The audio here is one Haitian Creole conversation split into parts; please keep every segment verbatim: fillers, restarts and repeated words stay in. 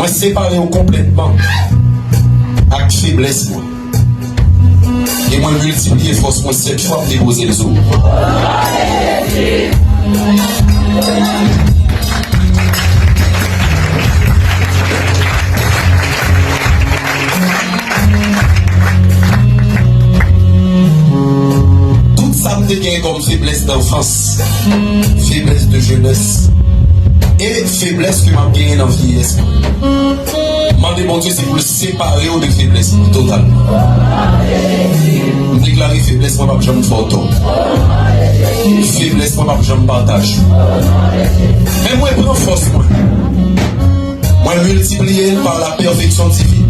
Mwen separe w konplètman ak feblès mwen. E mwen miltipliye fòs mwen sèt fwa m depoze l sou ou. Tout sa m te gen kòm feblès danfans, feblès de jenès, e feblès ke m ap genyen nan vyeyès mwen. Mande Bondye si pou l separe w de feblès mwen totalman. M deklare feblès mwen p ap janm fè w tò. Feblès mwen p ap janm pataje w. Men mwen pran fòs mwen. Mwen miltipliye l pa la pèfeksyon divin.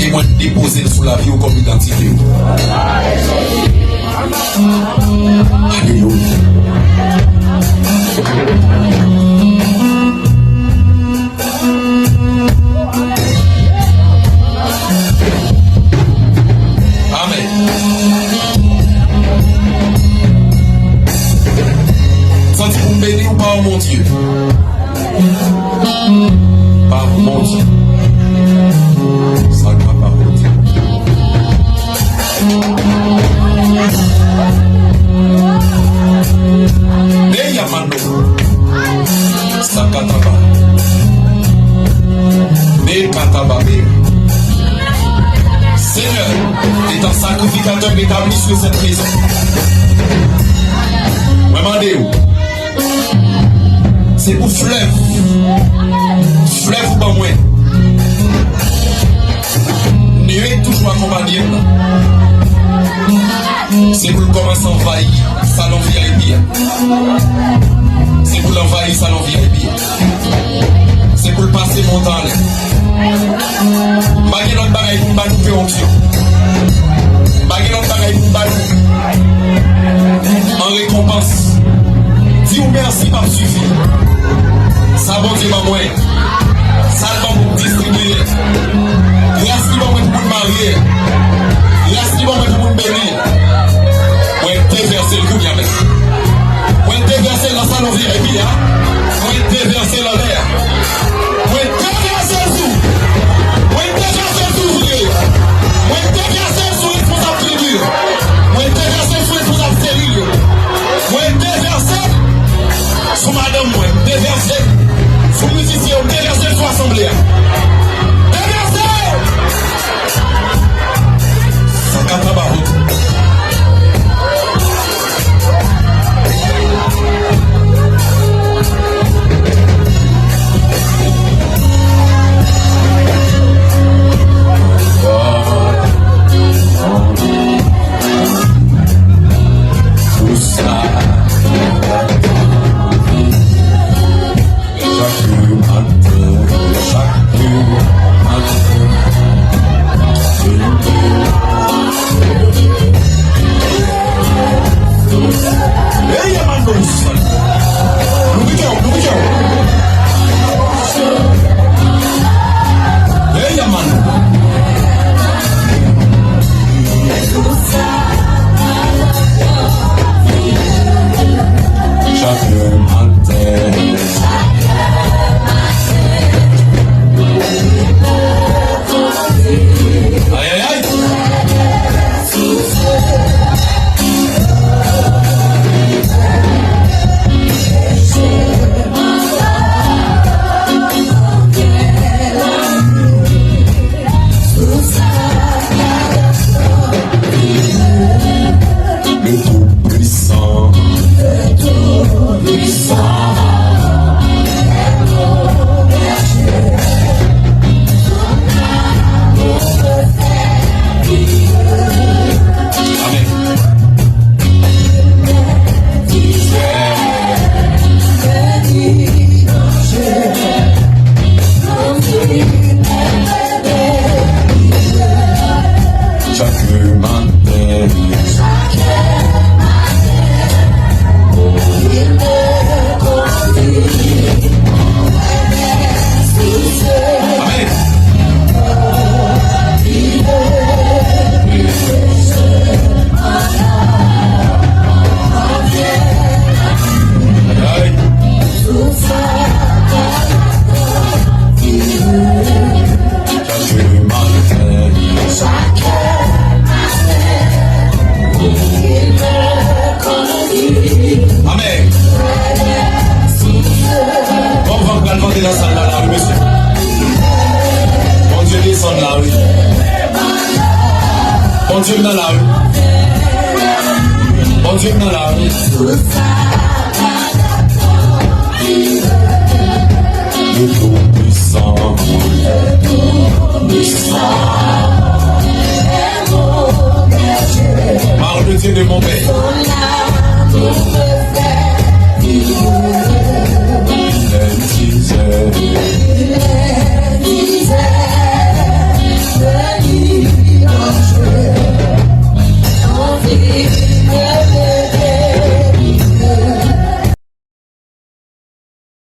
E mwen depoze l sou lavi w kòm idantite w. Alelouya. Amèn. Santi pou m beni w pa w, Bondye. Pa Bondye. Sa ka pa Bondye. Meya mando. Sakataba. Mekataba, me. Seigneur, étant sacrificateur établi sur cette maison. Mwen mande w. Se pou flèv. Flèv ou ban mwen. Nwit toujou akonpanye m. Se pou l kòmanse anvayi salon V I P a. Se pou l anvayi salon V I P a. Se pou l pase montan anlè. M pa gen lòt bagay pou m ba nou ke onksyon. M pa gen lòt bagay pou m ba nou. An rekonpans, di w mèsi p ap sifi. Sa Bondye ban mwen, sa l ban m pou m distribiye. Gras li ban mwen pou m marye. Gras li ban mwen pou m beni. Mwen devèse l kounye a menm. Mwen devèse l nan salon V I P a. Mwen devèse l anlè a. Mwen devèse l sou. Mwen devèse l sou ouvriye yo. Mwen devèse l sou responsab tribi yo. Mwen devèse l sou responsab selil yo. Mwen devèse l sou madanm mwen. Mwen devèse l sou mizisyen yo. Mwen Nan sal la, la, wi, mesye. Bondye desann la, wi. Bondye nan la, wi. Bondye nan la, wi. Le Tout-Puissant. Par le Dieu de mon père.